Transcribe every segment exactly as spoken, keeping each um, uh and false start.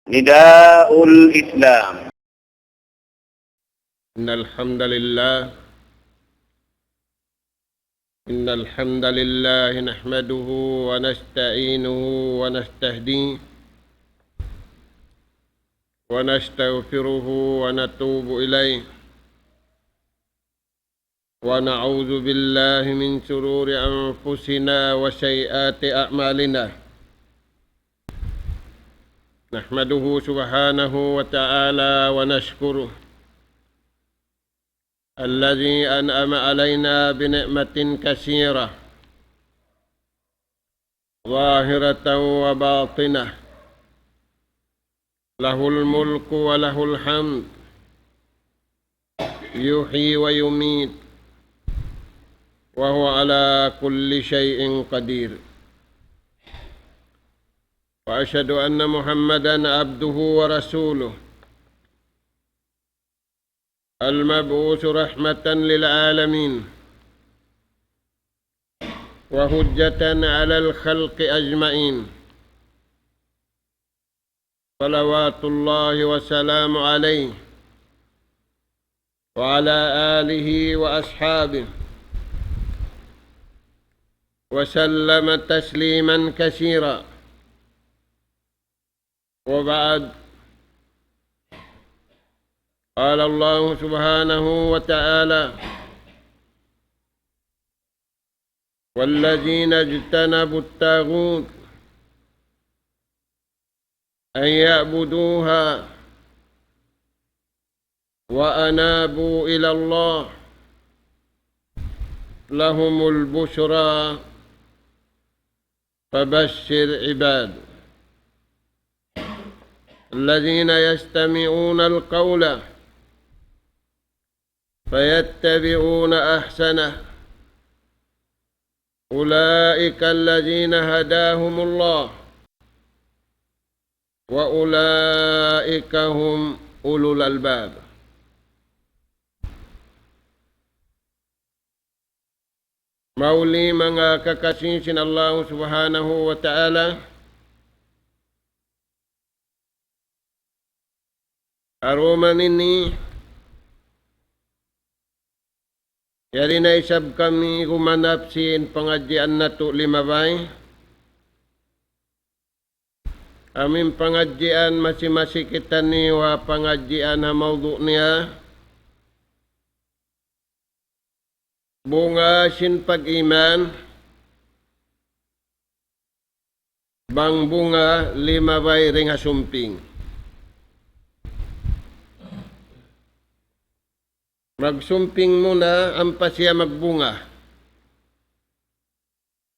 نداء الإسلام. إن الحمد لله، إن الحمد لله نحمده ونستعينه ونستهديه ونستغفره ونتوب إليه، ونعوذ بالله من شرور أنفسنا وسيئات أعمالنا. نحمده سبحانه وتعالى ونشكره الذي أنعم علينا بنعمة كثيرة ظاهرة وباطنة، له الملك وله الحمد، يحيي ويميت، وهو على كل شيء قدير. وأشهد أن محمدا عبده ورسوله، المبعوث رحمة للعالمين وحجة على الخلق أجمعين، صلوات الله وسلامه عليه وعلى آله وأصحابه وسلم تسليما كثيرا. وبعد، قال الله سبحانه وتعالى: والذين اجتنبوا الطاغوت أن يعبدوها وأنابوا إلى الله لهم البشرى فبشر عباد الذين يستمعون القول فيتبعون أحسنه، أولئك الذين هداهم الله وأولئك هم أولو الألباب. Mahuli manga kakasi sin Allah Subhanahu wa Ta'ala, ha dum ini, yari na isab kami gumanap sin pangadjian natu' limabay. Amu in pangadjian masi-masi kitaniyu ha pangadjian ha mawdu' niya, bunga sin pag-iman, bang bunga limabay dayn ha sumping. Magsumping muna ampa siya magbunga.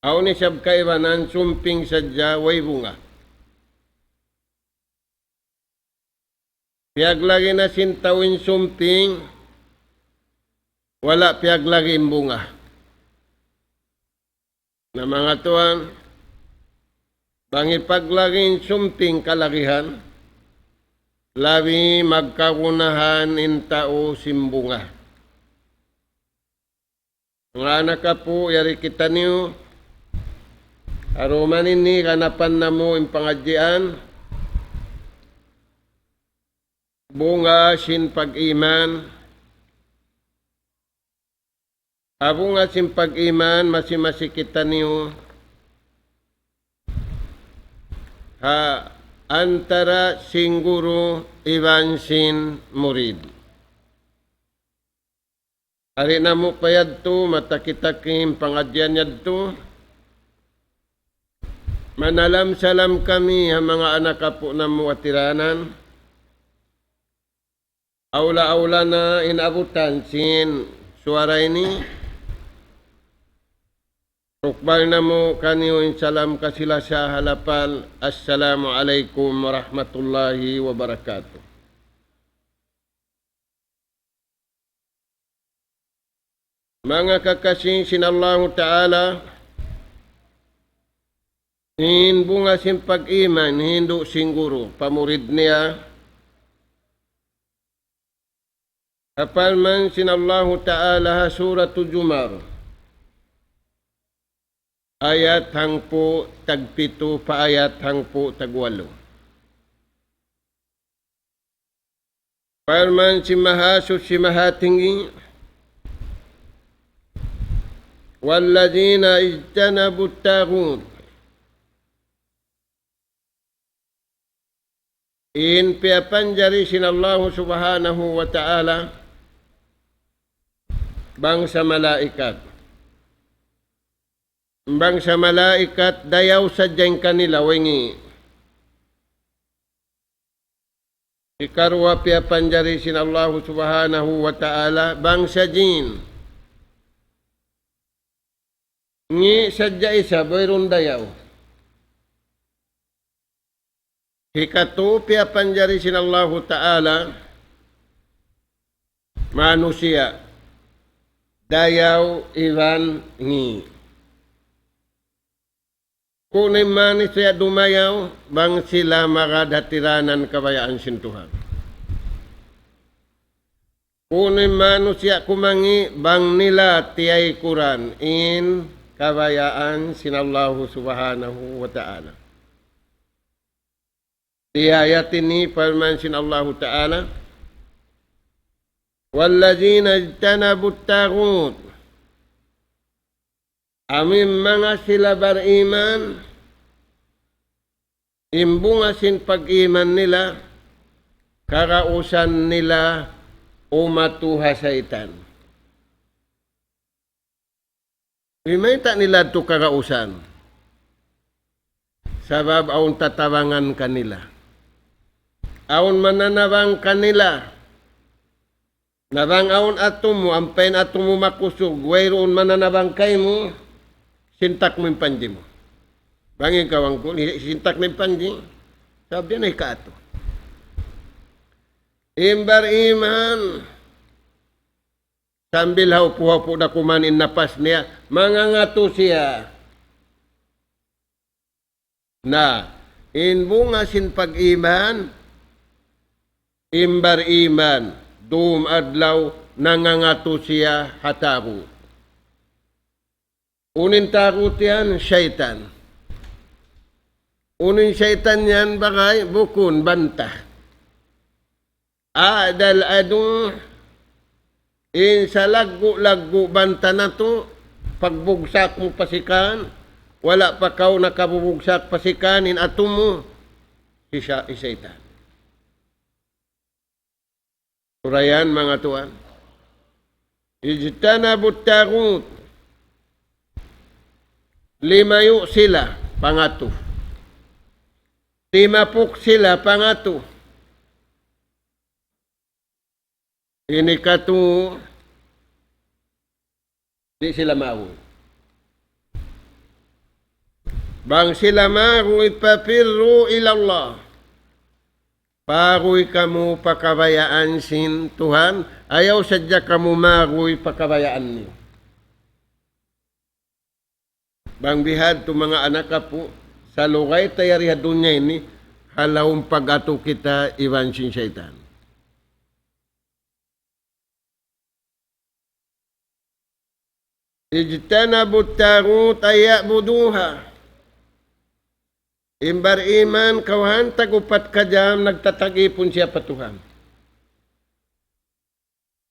Awn isab kaibanan sumping sadja way bunga. Piyaglagi na sin tau in sumping, wala' piyaglagi in bunga. Na manga tuwan, bang hipaglagi in sumping kalagihan, labi magkagunahan in tau sin bunga. Manga anak apu', yari kitaniyu, ha dum ini ganapan namu' in pangadjian, bunga sin pag-iman. Ha bunga sin pag-iman, masi-masi kitaniyu ha antara sin guru iban sin murid. Ari namu' pa yadtu, mataki-taki in pangadjian yadtu. Manalam-salam kami ha manga anak apu' namu' ha tiranan. Awla-awla na in abutan sin suwara ini. Tukbal namu' kaniyu in salam kasi-lasa ha lapal, Assalamu alaykum warahmatullahi wabarakatuh. Manga kakasi sin Allahu Ta'ala, in bunga sin pag-iman, hindu' sin guru, pa murid niya. Ha parman sin Allahu Ta'ala ha Suratu Zumar, ayat hangpu' tagpitu pa ayat hangpu' tagwalu. Parman sin Mahasuchi Mahatinggi, والذين اجتنبوا الطاغوت. In piyapanjari sin Allahu Subhanahu wa Ta'ala bangsa malaikat. Bangsa malaikat dayaw sadja in kanila, way ngi'. Hikaruwa piyapanjari sin Allahu Subhanahu wa Ta'ala bangsa jin. Ngi' sadja isab, wayruun dayaw. Hikatu piyapanjari sin Allahu Ta'ala manusiya', dayaw iban ngi'. Kunu' in manusiya' dumayaw bang sila magad ha tiranan kabayaan sin Tuhan. Kunu' in manusiya' kumangi' bang nila tiyaykuran in kabayaan sin Allahu Subhanahu wa Ta'ala. Di ayat ini parman sin Allahu Ta'ala, والذين اجتنبوا الطاغوت. Amu in manga sila bariman, in bunga sin pag-iman nila, karausan nila umatu ha saytan. Di' mayta' nila yadtu karausan. Sabab awn tatabangan kanila. Awn mananabang kanila. Na bang awn atumu, ampa in atumu makusug, wayruun mananabang kaymu, sintak mu in panji mu. Bang ikaw angkul, hi-, sintak na in panji. Sabab di' na hikaatu. In bariman, sambil haupu-haupu da kuman in napas niya, mangangatu siya. Na, in bunga sin pag-iman, in bariman, dum adlaw nangangatu siya ha tagu. Unu in tagu yan? Saytan. Unu in saytan yan? Bagay, bukun, banta. A'dal adu, in salaggu'-laggu' banta natu', pagbugsak mu pa sikan, wala' pa kaw nakabubugsak pa sikan, in atumu, hi sa-, hi saytan. Surayan, manga tuwan. اجتنبوا الطاغوت. Limayu' sila pangatu. Timapuk sila pangatu. Ini katu, di' sila maguy. Bang sila maguy, ففروا إلى الله. Paguy kamu pa kabayaan sin Tuhan, ayaw sadja kamu maguy pa kabayaan niyu. Bang bihadtu manga anak apu', salugay ta yari ha dunya ini, halaum pag-atu kita iban sin saytan. اجتنبوا الطاغوت أن يعبدوها. In bariman, kawhaan tag upat ka jam nagtatag-ipun siya pa Tuhan.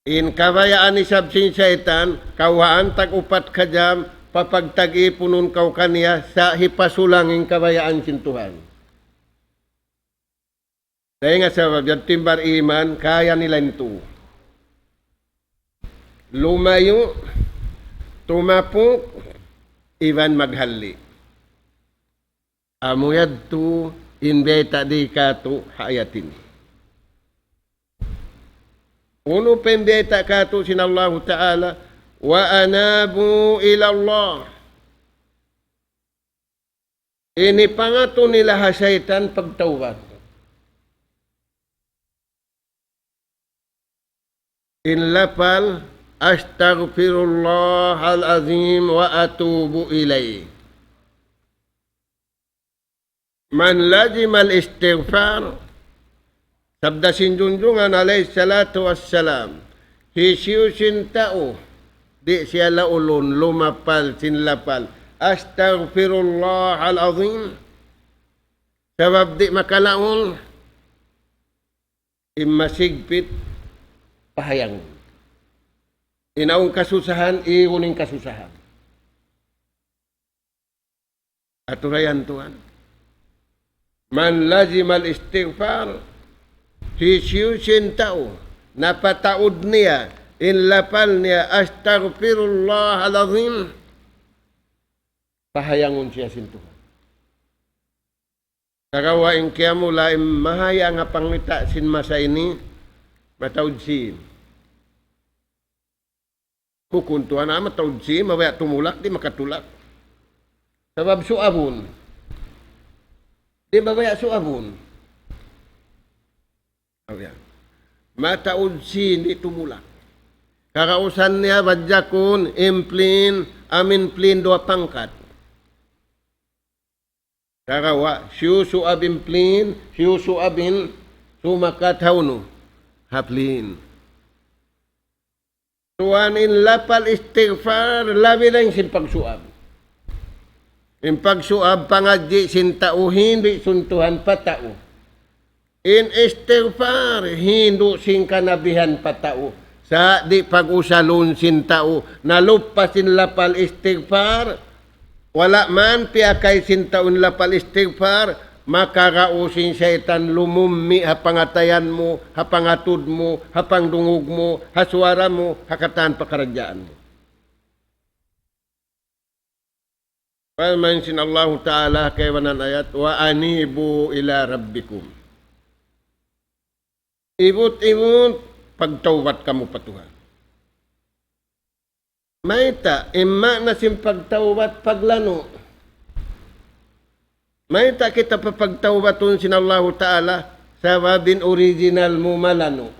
In kabayaan isab sin saytan, kawhaan tag upat ka jam, papagtag-ipunun kaw kaniya, sa' hipasulang in kabayaan sin Tuhan. Dayn ha sabab yan, in bariman, kaya nila yadtu. Lumayu', tumapuk, iban maghalli'. Amu yadtu in bayta' di katu' ha ayat ini. Unu pa in bayta' katu' sin Allahu Ta'ala, وأنابوا إلى الله. Ini pangatu nila ha saytan pagtawbat. In lapal, أستغفر الله العظيم وأتوب إليه. من لزم الاستغفار, sabda sin Junjungan alayhi salatu wassalam, hisiyu-siyu in tau, di' siya laulun lumapal sin lapal, أستغفر الله العظيم, sabab di' makalaul, in masigpit, Pahayangun. In awn kasusahan, igun in kasusahan. Aturayan tuwan. من لزم الاستغفار, hisiyu-siyu in tau, napataud niya, in lapal niya, أستغفر الله العظيم, pahayangun siya sin Tuhan. Sagawa' in kiyamula' in mahayang ha pangita' sin masa ini, mataud sin. Bukun tuwan, mataud sin, mabaya' tumulak, di' makatulak. Sabab suabun. Di' mabaya' suabun. Aw yan. Mataud sin, di' tumulak. Kagausan niya, badjakun, in plane, amu in plane duwa pangkat. Sagawa', hisiyu-siyu in plane, hisiyu-siyu in sumakat ha unu, ha plane. Tuwan, in lapal istighfar, labi dayn sin pagsuab. In pagsuab, pangadji' sin tau, hindu' sin Tuhan pa tau. In istighfar, hindu' sin kanabihan pa tau. Sa' di' pag-usalun sin tau, naluppas in lapal istighfar, wala' man piyakay sin tau in lapal istighfar, makaraus in saytan lumummi' ha pangatayan mu, ha pangatud mu, ha pangdungug mu, ha suwara mu, ha katan pakaradjaan mu. Parman sin Allahu Ta'ala kaibanan ayat, وأنيبوا إلى ربكم. Ibut-ibut, pagtawbat kamu pa Tuhan. Mayta', in maana sin pagtawbat, paglanu'. Mayta' kita papagtawbatun sin Allahu Ta'ala, sabab in original mu malanu'.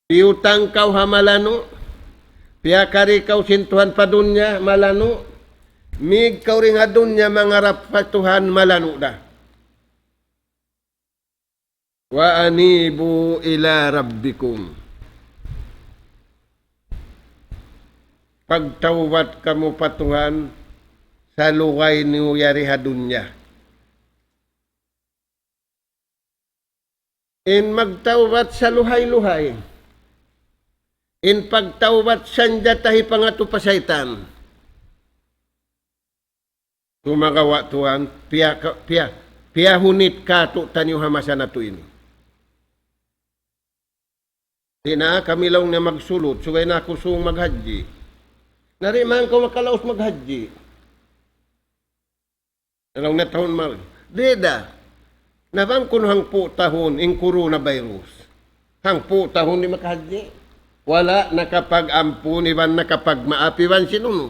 Piyutang kaw ha malanu', piyakari kaw sin Tuhan pa dunya malanu', mīg kaw dayn ha dunya mangarap pa Tuhan malanu' da. وأنيبوا إلى ربكم. Pagtawbat kamu pa Tuhan, salugay niyu yari ha dunya. In magtawbat saluhay-luhay. In pagtawbat sanjata hipangatu pa saytan. Sumagawa' tuwan, piya-, piya-, piyahunit kātu'niyu ha masa natu' ini. Di' na kami laung niya magsulut, subay na aku sūng maghajji. Na di' man kaw makalaus maghajji. Laung niya tahun mal. Di' da. Na bang kunu' hangpu' tahun in coronavirus. Hangpu' tahun di' makahajji. Wala' nakapag-ampun iban nakapagmaap iban sin unu.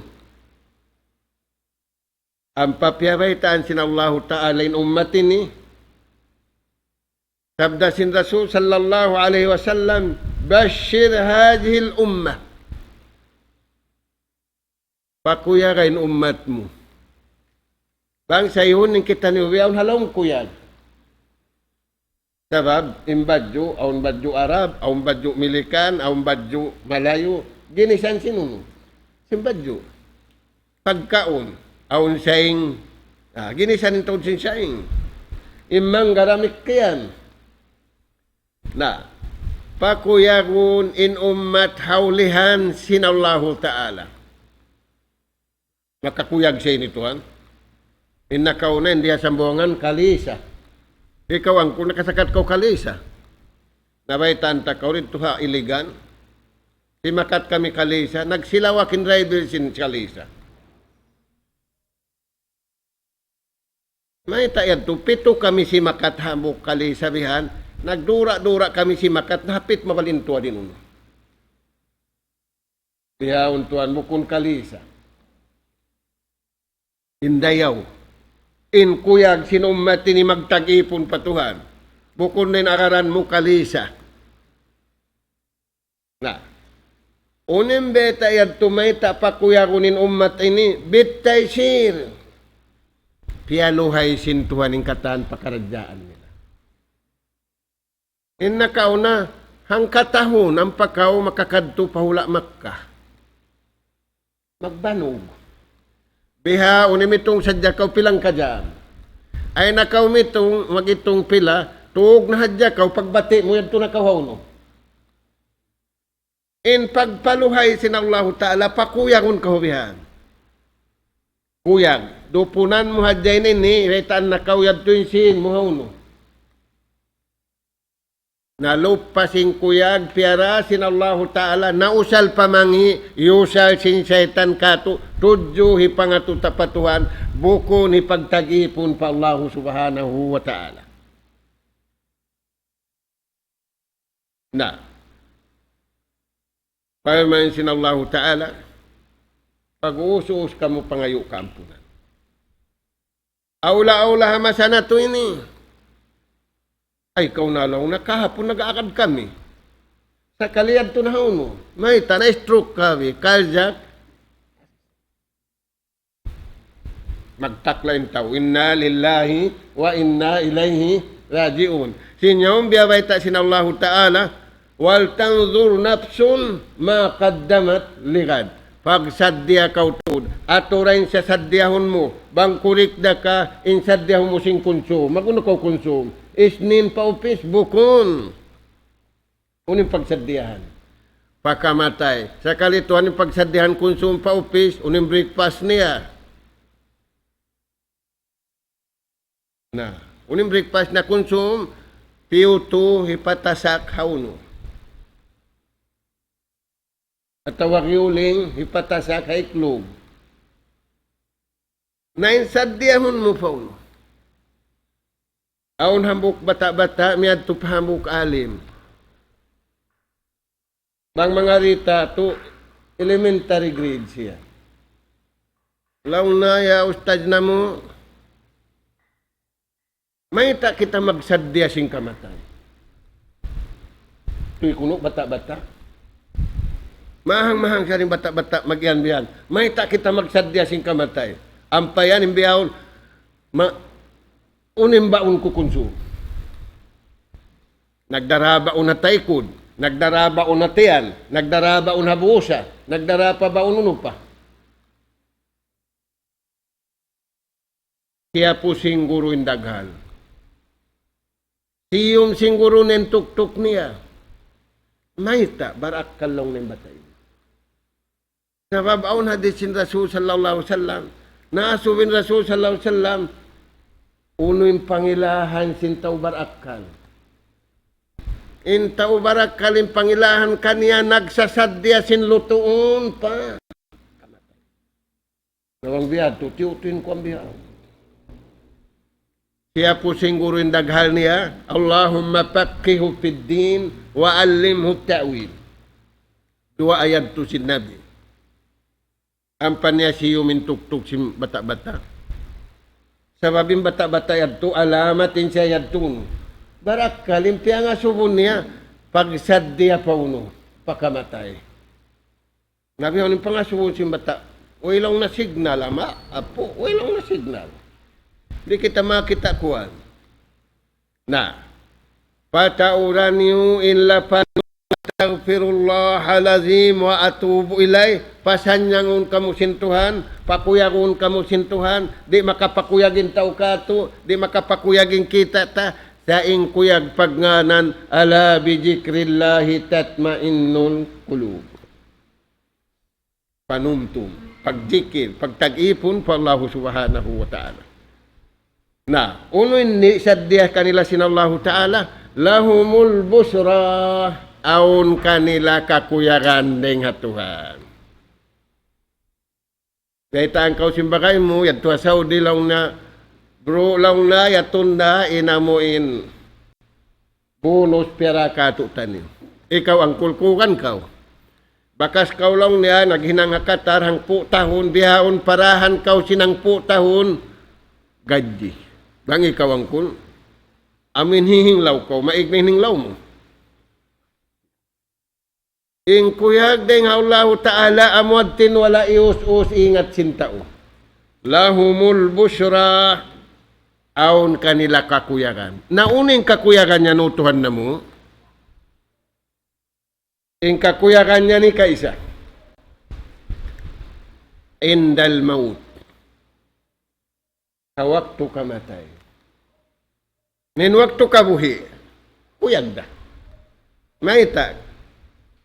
Ampa piyabaytaan sin Allahu Ta'ala in ummat ini. Sabda sin Rasul sallallahu alayhi wasallam, بشر هذه الأمة. Pakuyaga in ummat mu. Bang sayhun in kitaniyu bihaun ha lawm kuyag. Sabab, in badju', awn badju' Arab, awn badju' Milikan, awn badju' Malayu, ginisan sin unu. Sin badju'. Pagkaun, awn saing, ah, ginisan in taud sin saing. In mangga damikkiyan. Na, pakuyagun in ummat ha ulihan sin Allahu Ta'ala. Makakuyag siya ini tuwan. In nakauna in di ha Sambuwangan, Kalisa. Ikaw, hangpu' nakasakat kaw Kalisa. Nabaytaan ta kaw didtu ha Iligan. Simakat kami Kalisa, nagsilawak in driver sin Kalisa. Mayta' yadtu, pitu kami simakat hambuuk Kalisa bihan, nagdura-dura kami simakat, nahapit mabalintuwa din unu. Bihaun tuwan bukun Kalisa. In dayaw. In kuyag sin ummat ini magtag-ipun pa Tuhan. Bukun na in agaran mu Kalisa. Na, unu in bayta' yadtu mayta' pakuyagun in ummat ini, بالتيسير. Piyaluhay sin Tuhan in katan pakaradjaan nila. In nakauna, hangkatahun, ampa kaw makakadtu pa hula' Makkah. Magbanug. Bihaun imitung sadja kaw pila in kajam. Ay na kaw umitung, mag-itung pila, Tuug na hadja kaw, pagbati' mu yadtu na kaw ha unu. In pagpaluhay sin Allahu Ta'ala, pakuyagun kaw bihan. Kuyag, dupunan mu hadja ini, ini, baytaan na kaw yadtu in sin mu ha unu. Na lupa sin kuyag, piyara sin Allahu Ta'ala, nausal pa mangi', iyusal sin saytan katu', tudju hipangatu ta pa Tuhan, bukun hipagtag-ipun pa Allahu Subhanahu wa Ta'ala. Na, parman sin Allahu Ta'ala, pag-uus-uus kamu pangayu' kaampunan. Awla-awla ha masa natu' ini. Ay, kaw na laung na kahapun nag-aagad kami. Sakali yadtu na ha unu. Mayta', na-stroke kami, cardiac. Magtakla in tau. إنا لله وإنا إليه راجعون. Sin yaun biya' bayta' sin Allahu Ta'ala, ولتنظر نفس ما قدمت لغد. Pagsaddiya kaw tuud. Atura in sasaddiyahun mu. Bang kurik da ka, in saddiyahun mu sin kunsum. Mag-unu kaw kunsum? Isnin pa upis, bukun. Unu in pagsaddiyahan? Pakamatay. Sakali tuud in pagsaddiyahan kunsum pa upis, unu in breakfast niya? Na, unu in breakfast na kunsum, piyutu hipatasak ha unu. Atawa giyuling hipatasak ha iklug. Na in saddiyahun mu pa unu. Awn hambuuk bata'-bata', miyadtu pa hambuuk alim. Bang manga rita tu elementary grade siya. Laung niya, "Ya ustadz namu', mayta' kita magsaddiya sin kamatay?" Tuy kunu' bata'-bata'. Mahang-mahang siya in bata'-bata' magiyan biyan. "Mayta' kita magsaddiya sin kamatay?" Ampa yan in bihaun, ma-, unu in baun ku kunsum? Nagdara baun ha taykud, nagdara baun ha tiyan, nagdara baun ha busa, nagdara pa baun unu pa. Kiyapusing guru in daghal. Siyum sin guru in tuktuk niya. Mayta', barakkal laung niya in bata' ini. Sabab awn hadith sin Rasul sallallahu alayhi wasallam. Naasubu in Rasul sallallahu alayhi wasallam, unu in pangilahan sin tau barakkal. In tau barakkal in pangilahan kaniya nagsasaddiya sin lutuun pa. Nawang biya' tu, tiyutuin ku ambiya'. Siya pusing guru in daghal niya, اللهم فقهه في الدين وعلمه التأويل. Duwaa yadtu sin Nabi. Ampa niya siyum in tuktuk sin bata'-bata'. Sabab in bata'-bata' yadtu, alamat in siya yadtu. Barakkal in piyangasubu niya, pagsaddiya pa unu, pakamatay. Na bihaun in pangasubu sin bata'. Way laung na signal, ama', apu', way laung na signal. Di' kita makakita' kuwan. Na, patauran niyu in lapan, أستغفر الله العظيم وأتوب إليه. Pasanyangun kamu sin Tuhan, pakuyagun kamu sin Tuhan, di' makapakuyag in tau katu', di' makapakuyag in kita' ta, sa' in kuyag pagngānan, ألا بذكر الله تطمئن القلوب. Panumtum, pagjikil, pagtag-ipun pa Allahu Subhanahu wa Ta'ala. Na, unu in saddiya kanila sin Allahu Ta'ala, لهم البشرى, awn kanila kakuyagan dayn ha Tuhan. Baytaan kaw sin bagay mu, yadtu ha Saudi laung na, bro, laung na, yatun da, in amu in bonus piyara katu' taniyu. Ikaw angkul, kuyagan kaw. Bakas kaw laung niya, naghinang ha Qatar, hangpu' tahun, bihaun parahan kaw sin hangpu' tahun, gadji. Bang ikaw angkul, amu in hihinglaw kaw, maig in hinglaw mu. In kuyag dayn ha Allahu Ta'ala amu yadtu in wala' iyus-us ingat sin tau. لهم البشرى, awn kanila kakuyagan. Na unu in kakuyagan niya, unu tuhan namu'? In kakuyagan niya ini kaisa. عند الموت. Ha waktu kamatay. Na in waktu kabuhi', kuyag da. Mayta'?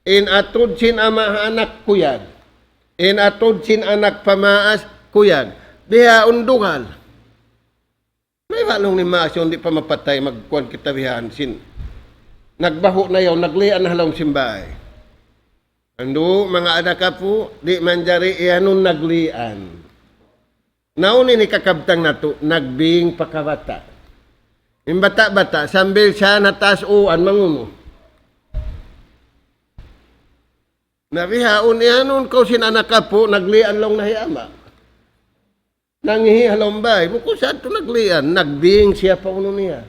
In atud sin ama' ha anak kuyag. In atud sin anak pa maas kuyag. Bihaun dugal. Mayta' laung niya maas yaun di' pa mapatay, magkuan kita bihan sin. Nagbahu' na yaun, naglian na ha lawm sin bāy. Andu', manga anak apu', di' manjari iyanun naglian. Na unu in hikakabtang natu', nagbing pa kabata'. In bata'-bata', sambil siya na taas uwan, mangunu. Na bihaun iyanun kaw sin anak apu', naglian laung na hi ama'. Nangihi' ha lawm bāy, bukun sa yadtu naglian, nagbing siya pa unu niya.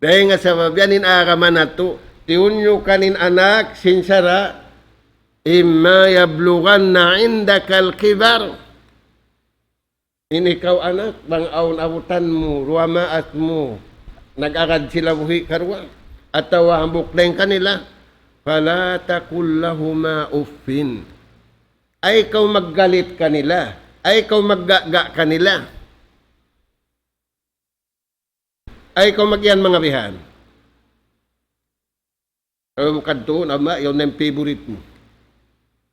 Dayn ha sabab yan in agama natu', tiyunyukan in anak sin sara', إما يبلغن عندك الكبر. In ikaw anak, bang awn abutan mu, duwa maas mu, nag-agad sila buhi' karuwa, atawa hambuuk dayn kanila, فلا تقل لهما أف. Ayaw kaw maggalit kanila. Ayaw kaw maggaga' kanila. Ayaw kaw mag-iyan manga bihan. Ayaw mu kadtuun, ama', yaun na in favorite mu.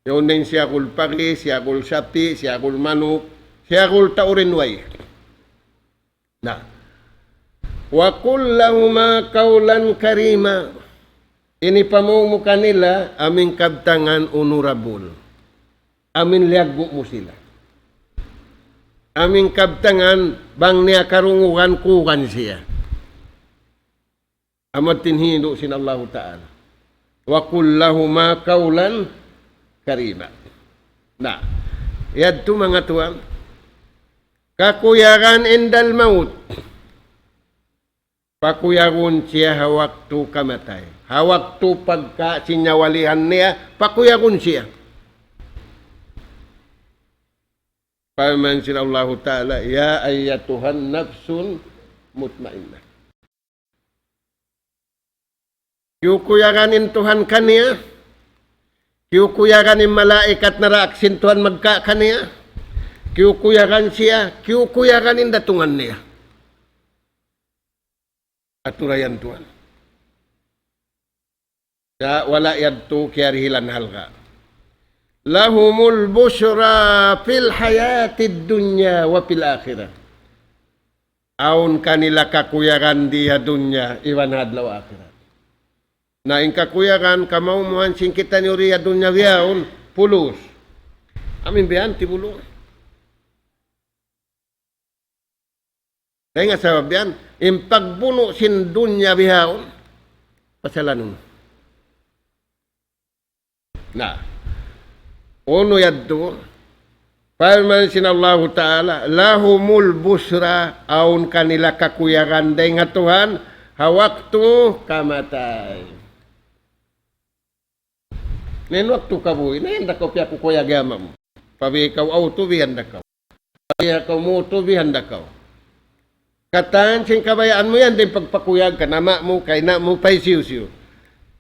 Yaun na in siyagul pagi, siyagul sapi', siyagul manuk, siyagul tau rin way. Na. وقل لهما قولا كريما. In hipamung mu kanila, amu in kabtangan honorable. Amu in liyaggu' mu sila. Amu in kabtangan, bang niya karungugan, kuugan siya. Amu in hindu' sin Allahu Ta'ala. وقل لهما قولا كريما. Na, yadtu manga tuwan. Kakuyagan عند الموت. Pakuyagun siya ha waktu kamatay. Ha waktu pagka sin nyawalihan niya, pakuyagun siya. Parman sin Allahu Ta'ala, يا أيتها النفس المطمئنة. Kiyukuyagan in Tuhan kaniya, kiyukuyagan in malaikat naraak sin Tuhan magka kaniya, kiyukuyagan siya, kiyukuyagan in datungan niya. Aturayan Tuhan. Sa' wala' yadtu kiyarihilan halga'. لهم البشرى في الحياة الدنيا وفي الآخرة. Awn kanila kakuyagan di ha dunya iban ha adlaw akhirat. Na in kakuyagan, kamaumuhan sin kitaniyu di ha dunya bihaun, pulus. Amu in bihan tibulu. Dayn ha sabab yan, in pagbunu' sin dunya bihaun, pasalanun. Na, unu yadtu, parman sin Allahu Ta'ala, لهم البشرى, awn kanila kakuyagan dayn ha Tuhan, ha waktu kamatay. Na in waktu kabuhi', na yan da kaw piyakukuyag ha ama' mu. Pabiya' kaw auto, bihan da kaw. Pabiya' kaw moto, bihan da kaw. Katan sin kabayaan mu yan, di' pagpakuyag kan ama' mu, kan ina' mu, pa hisiyu-siyu.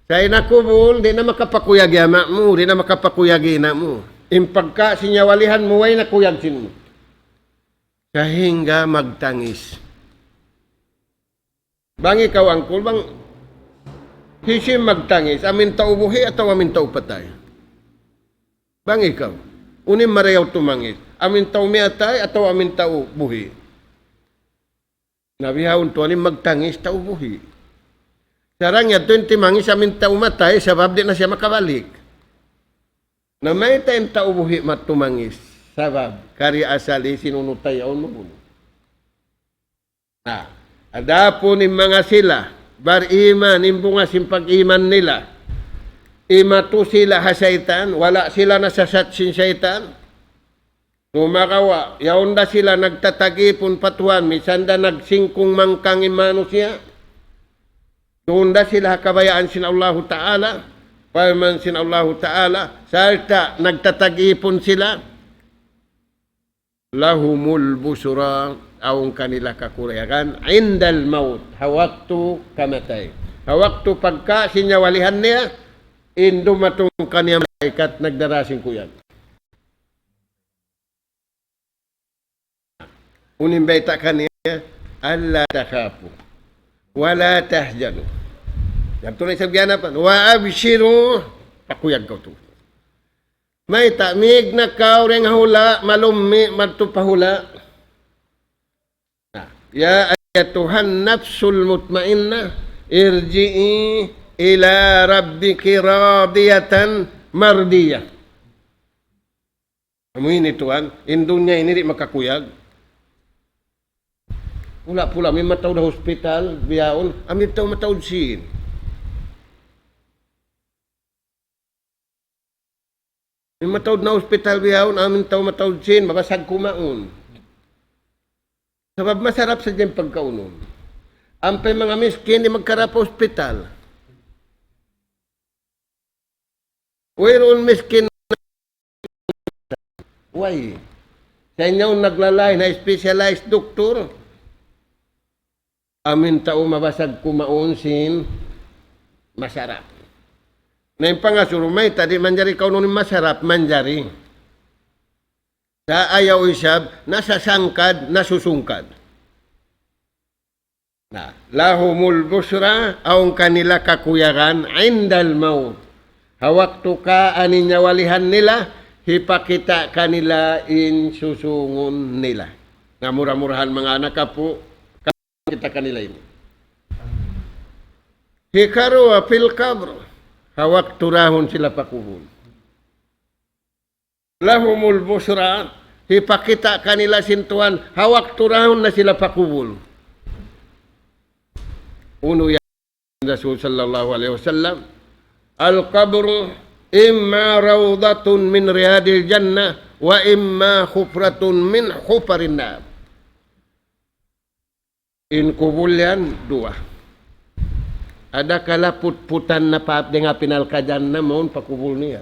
Sa' in ha kubul, di' na makapakuyag in ama' mu, di' na makapakuyag in ina' mu. In pagka sin nyawalihan mu, way na kuyag sin mu. Sahingga magtangis. Bang ikaw, angkul, bang hisiyu in magtangis, amu in tau buhi' atawa amu in tau patay? Bang ikaw, unu in marayaw tumangis, amu in tau miyatay atawa amu in tau buhi'? Na bihaun tuwan in magtangis tau buhi'. Sarang yadtu in timangis amu in tau matay, sabab di' na siya makabalik. Na mayta' in tau buhi' matumangis, sabab kari asali sin unu tayaun mabunu'. Na, adapun in manga sila, bariman, in bunga sin pag-iman nila, imatu sila ha saytan, wala' sila nasasat sin saytan. Sumagawa', yaun da sila nagtatag-ipun pa Tuhan, misan da nagsingkung mangkang in manusiya'. Duun da sila ha kabayaan sin Allahu Ta'ala, parman sin Allahu Ta'ala, sarta' nagtatag-ipun sila. لهم البشرى, awn kanila kakuyagan, عند الموت, ha waktu kamatay. Ha waktu pagka sin nyawalihan niya, in dumatung kaniya malaikat nagdara sin kuyag. Unu in bayta' kaniya, ألا تخافوا ولا تحزنوا. Yadtu na isab giyanapan. وأبشروا. Pakuyag kaw tuud. Mayta', mīg na kaw dayn ha hula', malummi' madtu pa hula'. Na, يا أيتها النفس المطمئنة ارجعي إلى ربك راضية مرضية. Amu ini tuwan, in dunya ini di' makakuyag. Pula-pula, amu in mataud ha hospital, bihaun, amu in tau mataud sīn. Amu in mataud na hospital bihaun, amu in tau mataud sīn, mabasag kumaun. Sabab masarap sadja in pagkaunun. Ampa in manga miskin, di' magkarā pa hospital. Wayruun miskin. Way. Sa' in yaun naglalāy na specialized doktor. Amu in tau mabasag kumaun sin masarap. Na in pangasubu mayta' di' manjari kaunun in masarap, manjari. Sa' ayaw isab, nasasangkad, nasusungkad. Na, لهم البشرى, awn kanila kakuyagan, عند الموت. Ha waktu kaaninyawalihan nila, hipakita' kanila in susūngun nila. Na mura-murahan manga anak apu', kita' kanila ini. Hikaruwa في القبر, ha waktu dahun sila pa kubul. لهم البشرى, hipakita' kanila sin Tuhan, ha waktu dahun na sila pa kubul. Unu yan Rasul sallallahu alayhi wasallam, القبر إما روضة من رياض الجنة وإما حفرة من حفر النار. In kubul yan duwa. Adakala putputan na pa hap dayn ha api narka' jahannam mawn pa kubul niya.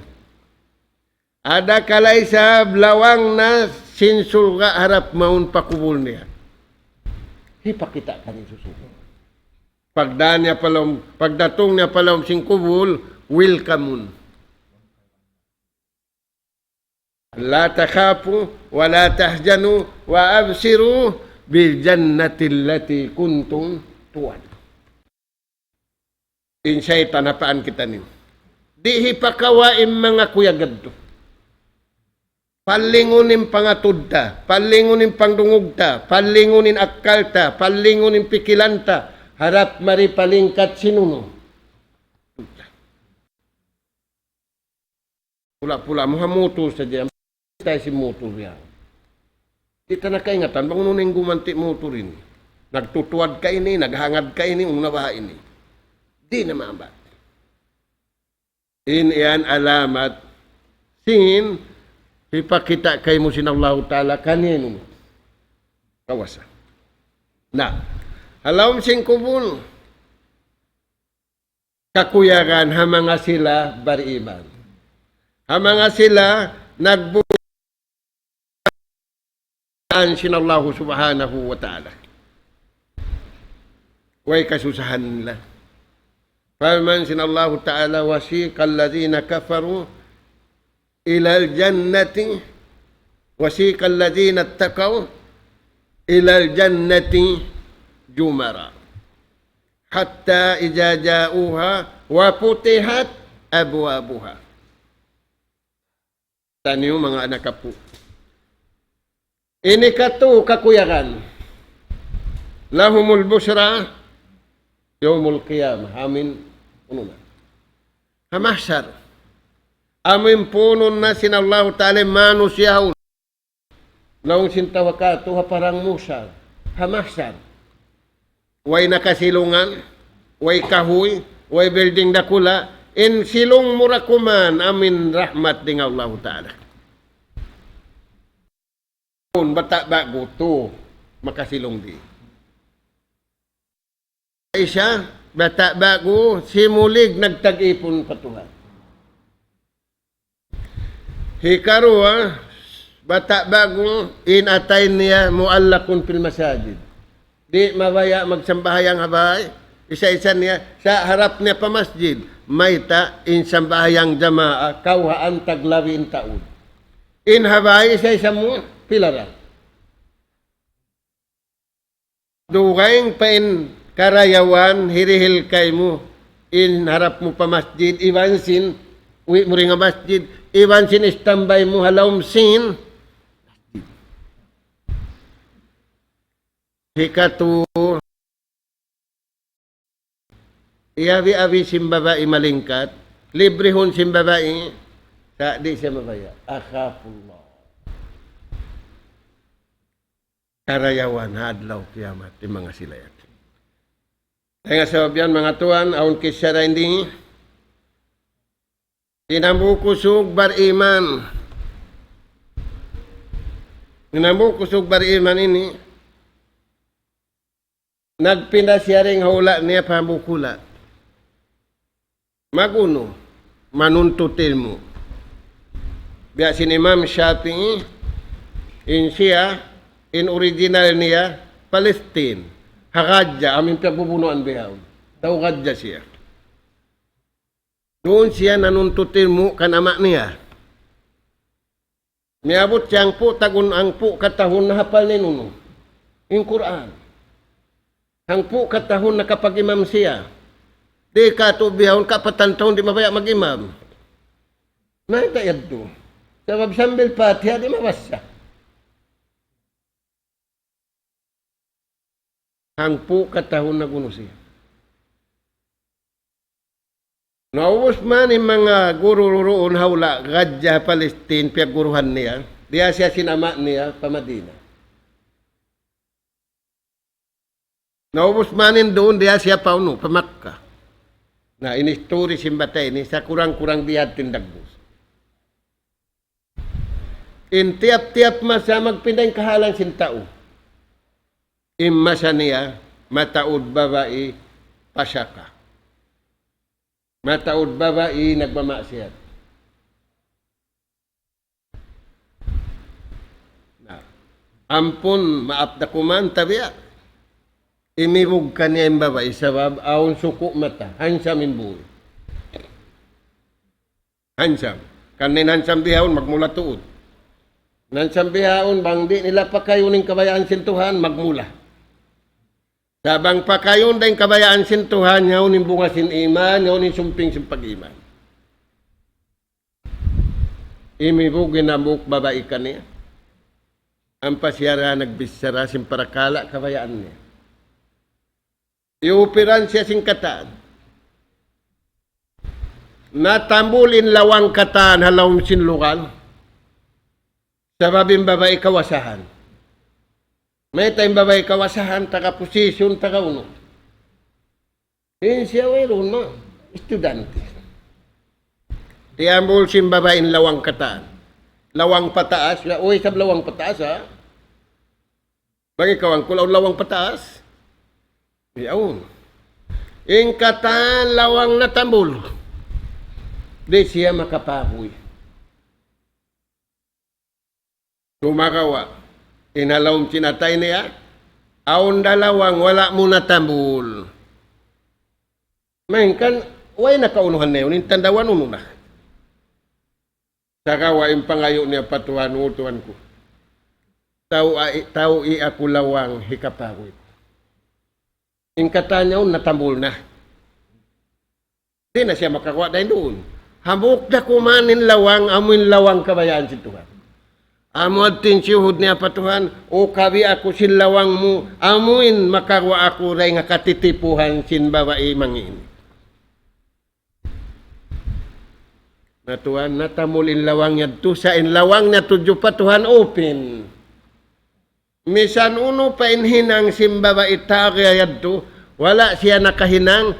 Adakala isab lawang na sin surga' harap mawn pa kubul niya. Hipakita' kaniya susūngun. Pagdā niya pa lawm, pagdatung niya pa lawm sin kubul, welcome. لا تخافوا ولا تحزنوا وأبشروا بالجنة التي كنتم توعدون. In saytan hapaan kitaniyu. Di' hipakawa' in manga kuyag yadtu. Palingun in pangatud ta, palingun in pangdungug ta, palingun in akkal ta, palingun in pikilan ta, harap mari pa lingkat sin unu. Pula-pula mu ha mutur sadja. Tay sin mutur yan. Di' ta na kaingatan bang unu na in gumanti' mutur ini. Nagtutuwad ka ini, naghangad ka ini, unu na baha' ini. Di' na maabut. In yan alamat sin hipakita' kaymu sin Allahu Ta'ala kaniya in unu. Kawasa. Na, ha lawm sin kubul. Kakuyagan ha manga sila bariman. Ha manga sila nagbu-, sin Allahu Subhanahu wa Ta'ala. Way kasusahan nila. Parman sin Allahu Ta'ala, وسيق الذين كفروا إلى الجنة، وسيق الذين اتقوا إلى الجنة زمرا حتى إذا جاءوها وفتحت أبوابها. Taniyu manga anak apu'. Ini katu' kakuyagan. لهم البشرى يوم القيامة. Amin. Unu na. Ha mahsar. Amin punun na sin Allahu Ta'ala manusiya' yaun. Laung sin tau katu' ha parang Musa. Ha mahsar. Way nakasilungan, way kahuy, way building dakula', in silung mu ra kuman amin rahmat dayn ha Allahu Ta'ala. Bata' ba'gu tu makasilung di. Isa, bata' ba'gu, simulig nagtag-ipun pa Tuhan. Hikaruwa, bata' ba'gu, in atay niya معلق في المساجد. Di' mabaya' magsambahayang ha bay, isa-isa niya, sa' harap niya pa masjid, mayta' in sambahayang jamaa, kawhaan taglabi in taud. In ha bay, isa-isa mu, pila ra. Dugaing pa in karayawan, hirihil kaymu, in harap mu pa masjid, iban sin, uwi' mu dayn ha masjid, iban sin istambay mu ha lawm sin. Hikatu, iyabi-abi sin babai malingkat, librihun sin babai, sa' di' siya mabaya'. أخاف الله. Karayawan ha adlaw kiyamat, in manga sila yan. Dayn ha sabab yan, manga tuwan, awn kissa dayn di. In hambuuk usug bariman. In hambuuk usug bariman ini, nagpinda siya dayn ha hula' niya pa hambuuk hula'. Mag-unu, manuntut ilmu'. Biya' sin Imam Shafi'i, in siya, in original niya, Palestine. Ha Gaza, amu in piyagbubunuan bihaun. Tau Gaza siya. Duun siya nanuntut ilmu' kan ama' niya. Miyabut siya hangpu' tagun, hangpu' katahun nahapal niya in unu, in Qur'an. Hangpu' katahun nakapag-imam siya. Di' katu' bihaun kapatan tahun di' mabaya' mag-imam. Mayta' yadtu? Sabab sambil Fatiha di' mabassa. Hangpu' katahun nag-unu siya. Naubus man in manga guru duun ha hula' Gaza, Palestine, piyagguruhan niya. Diyā siya sin ama' niya pa Madina. Naubus man in duun, diyā siya pa unu, pa Makkah. Na, in history sin bata' ini, sa' kurang-kurang biya' ha yan in dagbus. In tiyap-tiyap masa magpinda in kahalan sin tau. In masa niya, mataud babai pasaka. Mataud babai nagmamaksiyat. Na, ampun, maap da kuman, tabiya'. Imibug kaniya in babai, sabab awn suku' mata, handsome in buhi. Handsome. Kan in handsome bihaun, magmula tuud. In handsome bihaun, bang di' nila pakayun in kabayaan sin Tuhan, magmula. Sa' bang pakayun da in kabayaan sin Tuhan, yaun in bunga sin iman, yaun in sumping sin pag-iman. Imibug in hambuuk babai kaniya. Ampa siya ra nagbichara sin parakala' kabayaan niya. Iyupiran siya sin katan. Natambul in lawang katan ha lawm sin lugal. Sabab in babai kawasahan. Mayta' in babai kawasahan, taga position, taga unu. In siya wayruun na, estudyante. Tiyambul sin babai in lawang katan. Lawang pataas, ya, uy, isab lawang pataas, ha? Bang ikaw hangkul awn lawang pataas? Yaun. In katan lawang natambul. Di' siya makapaguy. Sumagawa'. In ha lawm sin atay niya, awn da lawang wala' mu natambul. Malayngkan, way na kaunuhan na yaun, in tandawan unu na. Sagawa' in pangayu' niya pa Tuhan, "O Tuhan ku, tau, ai, tau i aku lawang hikapaguy ku." In katan yaun natambul na. Di' na siya makaguwa' dayn duun. Hambuuk da kuman in lawang, amu in lawang kabayaan sin Tuhan. Amu adtu in siyuhud niya pa Tuhan, "O kawi' aku sin lawang mu, amu in makaguwa' aku dayn ha katitipuhan sin babai mangī'." Na tuwan, natambul in lawang yadtu, sa' in lawang niya tudju pa Tuhan open. Misan unu pa in hinang sin babai taga yadtu, wala' siya nakahinang,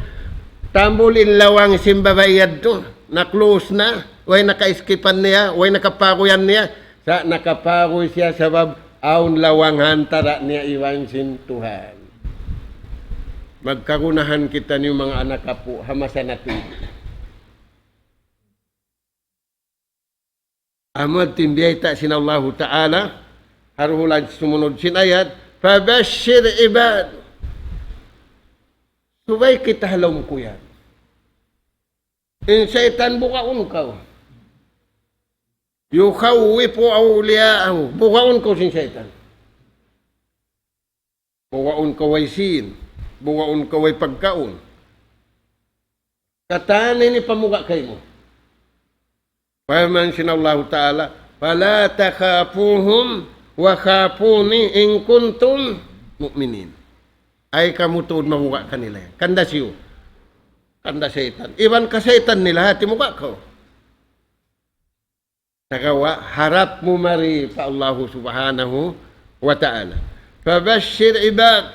tambul in lawang sin babai yadtu, na-close na, way nakaiskipan niya, way nakapaguyan niya, sa' nakapaguy siya sabab awn lawang ha antara' niya iban sin Tuhan. Magkagunahan kitaniyu manga anak apu', ha masa natu' ini. Amu adtu in biyayta' sin Allahu Ta'ala, ha duhulan sumunud sin ayat, "Fabashshir ibad." Subay kita ha lawm ku yan. In saytan bugaun kaw. Yukhawwifu awliya'ahu. Bugaun kaw sin saytan. Bugaun kaw way sīn. bugaun kaw way pagkaun. Katan ini pamuga' kaymu. Parman sin Allahu Ta'ala, فلا تخافوهم وخافون إن كنتم مؤمنين. Ay kamu tuud mamuga' kanila yan. Kanda siyu. Kanda saytan. Iban kasaytan nila hati muga' kaw. Sagawa' harap mu mari pa Allahu Subhanahu wa Ta'ala. فبشر عبادي.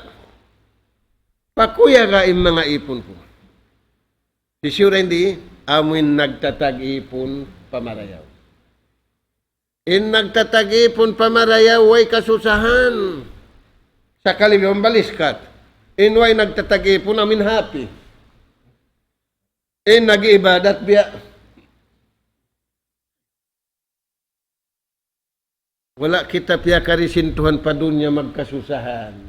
Pakuyaga in manga ipun ku. Hisiyu ra di, amu in nagtatag-ipun pa marayaw. In nagtatag-ipun pa marayaw, way kasusahan. Sakali biya' mabaliskat. In way nagtatag-ipun, amu in happy. In nag-iibadat biya'. Wala' kita piyakari sin Tuhan pa dunya magkasusahan.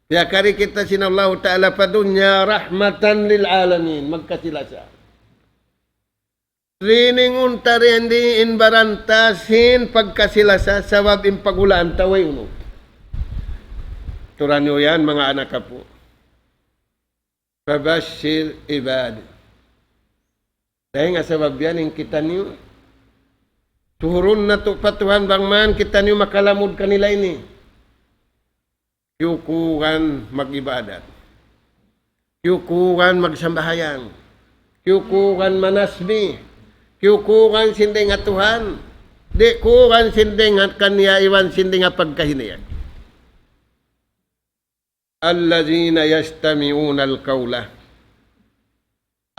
Piyakari kita sin Allahu Ta'ala pa dunya رحمة للعالمين, magkasi-lasa. Training unta rin di in baranta sin pagkasi-lasa sabab in paghulaan ta way unu. Aturan niyu yan, manga anak apu'. فبشر عبادي. Dayn ha sabab yan in kitaniyu, tuhurun natu' pa Tuhan bang man kitaniyu makalamud kanila ini. Kiyukuran mag-ibadat. Kiyukuran magsambahayang. Kiyukuran manasbih. Kiyukuran sin dayn ha Tuhan. Di' kuran sin dayn ha kaniya iban sin dayn ha pagkahi niya. الذين يستمعون القول.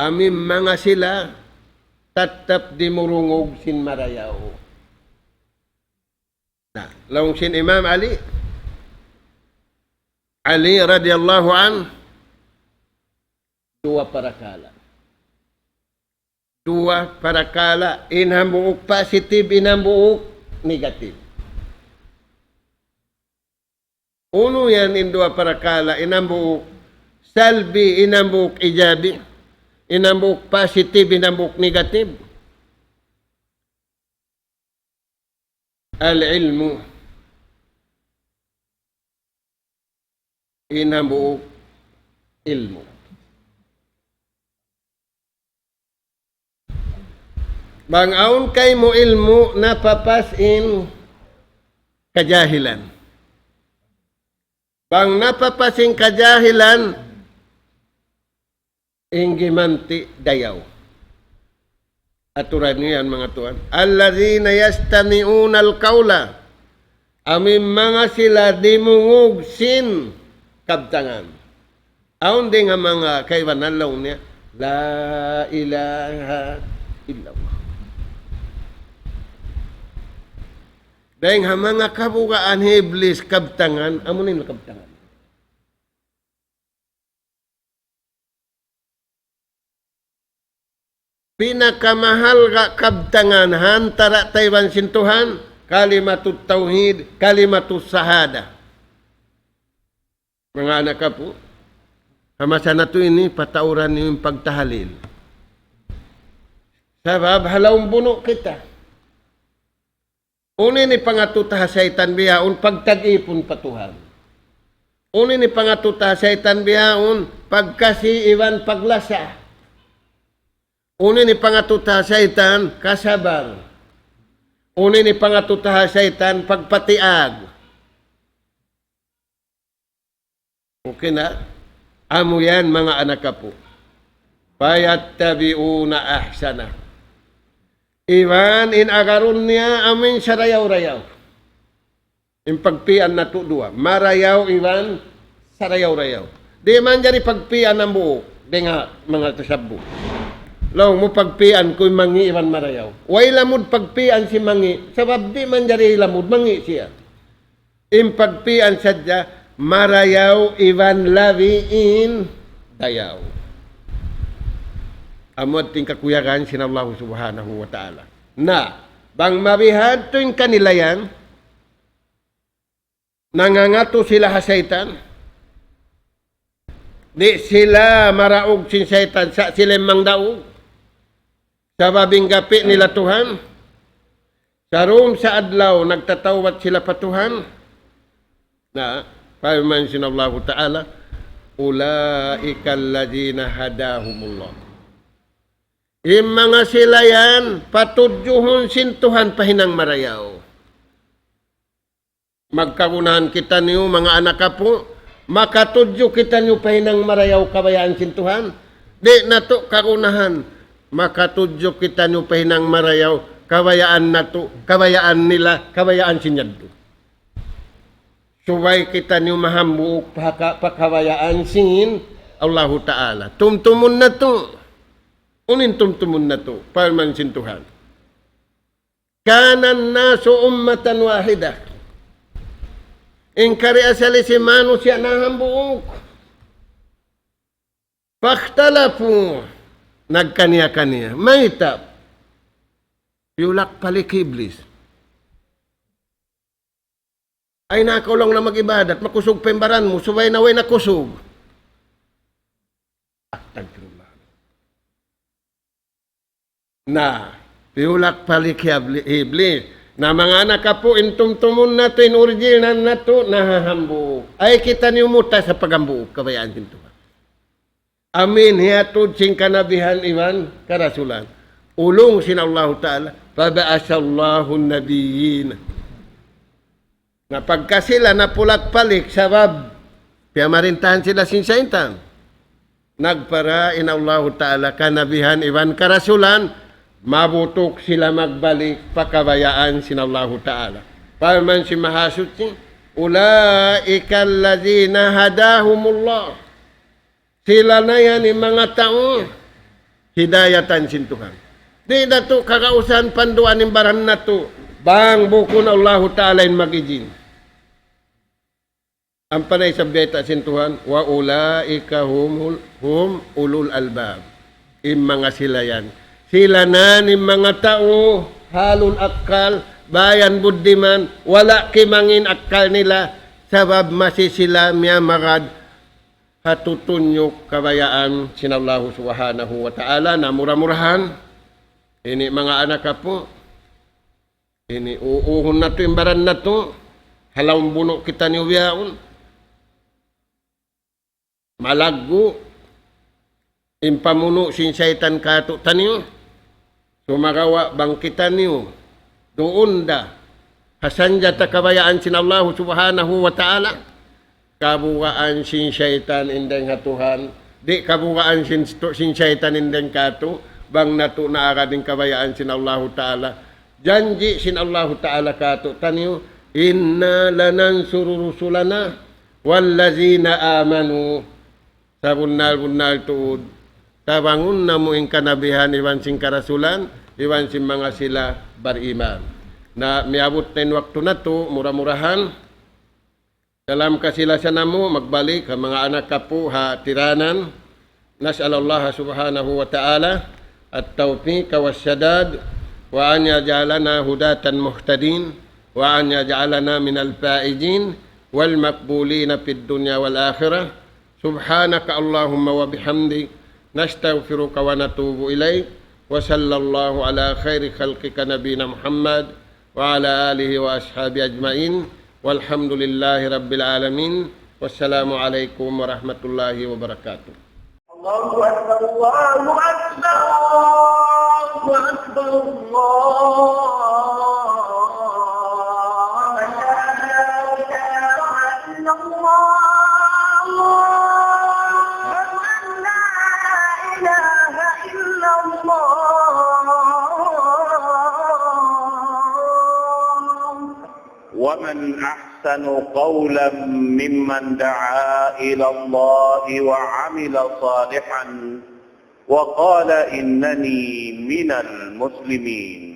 Amu in manga sila tattap dimurungug sin marayaw. Na, laung sin Imam Ali, Ali radiyallahu anhu, duwa parakala'. Duwa parakala', in hambuuk positive, in hambuuk negative. Unu yan in duwa parakala', in hambuuk salbi, in hambuuk ijabi, in hambuuk positive, in hambuuk negative. العلم. In hambuuk ilmu'. Bang awn kaymu ilmu', napapas in kajahilan. Bang napapas in kajahilan, in gimanti' dayaw. Aturan niyu yan, manga tuwan. الذين يستمعون القول. Amu in manga sila dimungug sin kabtangan. Awn dayn ha manga kaibanan laung niya, لا إله إلا الله. Dayn ha manga kabugaan hi Iblis kabtangan, amu in kabtangan. Pinakamahalga' kabtangan ha antara' ta iban sin Tuhan, kalimatut tawhid, kalimatus shahada. Manga anak apu', ha masa natu' ini, patauran niyu in pagtahalil. Sabab ha lawm bunu' kita. Unu in pangatu ta ha saytan bihaun? Pagtag-ipun pa Tuhan. Unu in pangatu ta ha saytan bihaun? Pagkasi iban paglasa. Unu in pangatu ta ha saytan? Kasabar. Unu in pangatu ta ha saytan? Pagpatiag. Okay na? Amu yan, manga anak apu'. فيتبعون أحسنه. Iban in agarun niya amu in sarayaw-rayaw. In pagpi'an natu' duwa. Marayaw iban sarayaw-rayaw. Di' manjari pagpi'an hambuuk. Dayn ha manga tasabbu'. Laung mu pagpi'an ku in mangi' iban marayaw. Way lamud pagpi'an sin mangi'. Sabab di' manjari lamud, mangi' siya. In pagpi'an sadja, marayaw iban labi in dayaw. Amu in kakuyagan sin Allahu Subhanahu wa Ta'ala. Na, bang mabihadtu in kanila yan, nangangatu sila ha saytan, di' sila maraug sin saytan, sa' sila in mangdaug. Sabab in gapi' nila Tuhan. Sa' dum sa adlaw nagtatawbat sila pa Tuhan. Na, Parman sin Allahu Ta'ala, أولئك الذين هداهم الله. In manga sila yan, patudjuhun sin Tuhan pa hinang marayaw. Magkagunahan kitaniyu, manga anak apu', makatudju kitaniyu pa hinang marayaw kabayaan sin Tuhan. Di' natu' kagunahan, makatudju kitaniyu pa hinang marayaw kabayaan natu', kabayaan nila, kabayaan sin yadtu. Subay kitaniyu mahambuuk pa ka-, pa kabayaan sin Allahu Ta'ala. Tumtumun natu'. Unu in tumtumun natu'? Parman sin Tuhan, كان الناس أمة واحدة. In kari asal sin manusiya' nahambuuk. فاختلفوا. Nagkaniya-kaniya. Mayta'? Piyulak-palik hi Iblis. Ay, nakaulung na mag-ibadat, makusug pa in baran mu, subay na way nakusug. Astagfirullah. Na, piyulak-palik hi Abli-, Iblis. Na, manga anak apu', in tumtumun natu', in original natu', nahahambuuk. Ay, kitaniyu muta sa paghambuuk, kabayaan sin Tuhan. Amu in hiyatud sin kanabihan iban karasulan. Ulung sin Allahu Ta'ala, فبعث الله النبيين. Na pagka sila napulak-palik sabab piyamarintahan sila sin saytan, nagpara in Allahu Ta'ala kanabihan iban karasulan, mabutuk sila magbalik pa kabayaan sin Allahu Ta'ala. Parman sin Mahasuchi, أولئك الذين هداهم الله. Sila na yan in manga tau hidayatan sin Tuhan. Di' natu' kagausan panduan in baran natu'. Bang bukun Allahu Ta'ala in mag-ijin. Ampa na isab bayta' sin Tuhan, وأولئك هم ال-، هم أولو الألباب. In manga sila yan. Sila na in manga tau, halul akkal, bayan buddiman, wala' kimangin akkal nila, sabab masi sila miyamagad ha tutunyuk kabayaan sin Allahu Subhanahu wa Ta'ala. Na mura-murahan, ini manga anak apu', ini uuhun natu' in baran natu', ha lawm bunu' kitaniyu bihaun. Malaggu' in pamunu' sin saytan kātu'niyu, sumagawa' bang kitaniyu duun da ha sanjata kabayaan sin Allahu Subhanahu wa Ta'ala, kabugaan sin saytan in dayng ha Tuhan, di' kabugaan sin, sin saytan in dayng kātu', bang natu' naagad in kabayaan sin Allahu Ta'ala. Janji' sin Allahu Ta'ala kātu'niyu, إنا لننصر رسلنا والذين آمنوا. Sabunnal-bunnal tuud, tabangun namu' in kanabihan iban sin karasulan, iban sin manga sila bariman. Na miyabut na in waktu natu', mura-murahan, dalam kasi-lasa namu', magbalik ha manga anak apu' ha tiranan. نسأل الله سبحانه وتعالى التوفيق والسداد، وأن يجعلنا هداة مهتدين، وأن يجعلنا من الفائزين والمقبولين في الدنيا والآخرة. سبحانك اللهم وبحمدك، نستغفرك ونتوب إليك، وصلى الله على خير خلقك نبينا محمد وعلى آله وأصحابه أجمعين، والحمد لله رب العالمين، والسلام عليكم ورحمة الله وبركاته. الله أكبر، الله أكبر، الله أكبر، الله أكبر. أشهد أن لا إله إلا الله. أشهد أن لا إله إلا الله. ومن أحسن قولا ممن دعا إلى الله وعمل صالحا وقال إنني من المسلمين.